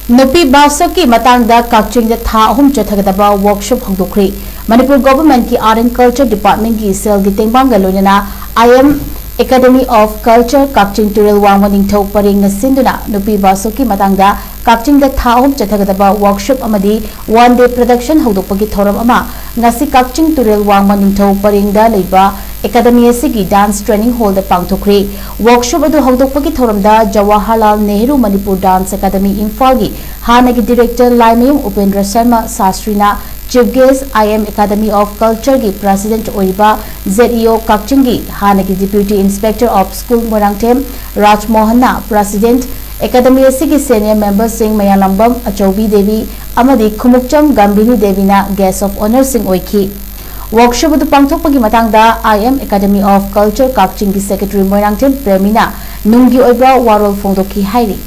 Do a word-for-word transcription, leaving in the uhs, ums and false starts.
ꯅꯨꯄꯤ ꯕꯥꯁꯣꯛꯀꯤ ꯃꯇꯥꯡꯗ ꯀꯛꯆꯤꯡꯗ ꯊꯥ ꯑꯍꯨꯝ ꯆꯠꯊꯒꯗꯕ ꯋꯥꯔꯛꯁꯣꯞ ꯍꯧꯗꯣꯛꯈ꯭ꯔꯤ꯫ ꯃꯅꯤꯄꯨꯔ ꯒꯣꯚꯔꯟꯃꯦꯟꯠꯀꯤ ꯑꯥꯔꯠ ꯑꯦꯟ ꯀꯜꯆꯔ ꯗꯤꯄꯥꯔꯠꯃꯦꯟꯠꯀꯤ ꯁꯦꯜꯒꯤ ꯇꯦꯡꯕꯥꯡꯒ ꯂꯣꯏꯅꯅ I M Academy of Culture ꯀꯛꯆꯤꯡ ꯇꯨꯔꯦꯜ ꯋꯥꯡꯃ ꯅꯤꯡꯊꯧ ꯄꯔꯦꯡꯅ ꯁꯤꯟꯗꯨꯅ ꯅꯨꯄꯤ ꯕꯥꯁꯣꯛꯀꯤ ꯃꯇꯥꯡꯗ ꯀꯛꯆꯤꯡꯗ ꯊꯥ ꯑꯍꯨꯝ ꯆꯠꯊꯒꯗꯕ ꯋꯥꯔꯛꯁꯣꯞ ꯑꯃꯗꯤ ꯋꯥꯟ ꯗꯦ ꯄ꯭ꯔꯗꯛꯁꯟ ꯍꯧꯗꯣꯛꯄꯒꯤ ꯊꯧꯔꯝ ꯑꯃ ꯉꯁꯤ ꯀꯛꯆꯤꯡ ꯇꯨꯔꯦꯜ ꯋꯥꯡꯃ ꯅꯤꯡꯊꯧ ꯄꯔꯦꯡꯗ ꯂꯩꯕ ꯑꯦꯀꯥꯗꯃꯤ ꯑꯁꯤꯒꯤ ꯗꯥꯟꯁ ꯇ꯭ꯔꯦꯅꯤꯡ ꯍꯣꯜꯗ ꯄꯥꯡꯊꯣꯛꯈ꯭ꯔꯤ꯫ ꯋꯥꯔꯛꯁꯣꯞ ꯑꯗꯨ ꯍꯧꯗꯣꯛꯄꯒꯤ ꯊꯧꯔꯝꯗ ꯖꯋꯥꯍꯔꯂꯥꯜ ꯅꯦꯍꯔꯨ ꯃꯅꯤꯄꯨꯔ ꯗꯥꯟꯁ ꯑꯦꯀꯥꯗꯃꯤ ꯏꯝꯐꯥꯜꯒꯤ ꯍꯥꯟꯅꯒꯤ ꯗꯤꯔꯦꯛꯇꯔ ꯂꯥꯏꯃꯌꯨꯝ ꯎꯄꯦꯟꯗ꯭ꯔ ꯁꯔꯃ ꯁꯥꯁꯇ꯭ꯔꯤꯅ, chief guest I M Academy of Culture ꯒꯤ ꯄ꯭ꯔꯦꯁꯤꯗꯦꯟꯠ ꯑꯣꯏꯔꯤꯕ Z E O ꯀꯛꯆꯤꯡꯒꯤ ꯍꯥꯟꯅꯒꯤ Deputy Inspector of School Moirangthem ꯔꯥꯖꯃꯣꯍꯟꯅ, ꯄ꯭ꯔꯦꯁꯤꯗꯦꯟꯠ ꯑꯦꯀꯥꯗꯃꯤ ꯑꯁꯤꯒꯤ ꯁꯦꯅꯤꯌꯔ ꯃꯦꯝꯕꯔꯁꯤꯡ ꯃꯌꯥꯂꯝꯕꯝ ꯑꯆꯧꯕꯤ ꯗꯦꯕꯤ ꯑꯃꯗꯤ ꯈꯨꯃꯨꯛꯆꯝ ꯒꯝꯚꯤꯅꯤ ꯗꯦꯕꯤꯅ ꯒꯦꯁ ꯑꯣꯐ ꯑꯣꯅꯔꯁꯤꯡ ꯑꯣꯏꯈꯤ꯫ ꯋꯥꯔꯛꯁꯣꯞ ꯑꯗꯨ ꯄꯥꯡꯊꯣꯛꯄꯒꯤ ꯃꯇꯥꯡꯗ I M Academy of Culture ꯀꯛꯆꯤꯡꯒꯤ ꯁꯦꯀ꯭ꯔꯦꯇꯔꯤ ꯃꯣꯏꯔꯥꯡꯊꯦꯝ ꯄ꯭ꯔꯦꯃꯤꯅ ꯅꯨꯡꯒꯤ ꯑꯣꯏꯕ ꯋꯥꯔꯣꯜ ꯐꯣꯡꯗꯣꯛꯈꯤ ꯍꯥꯏꯔꯤ꯫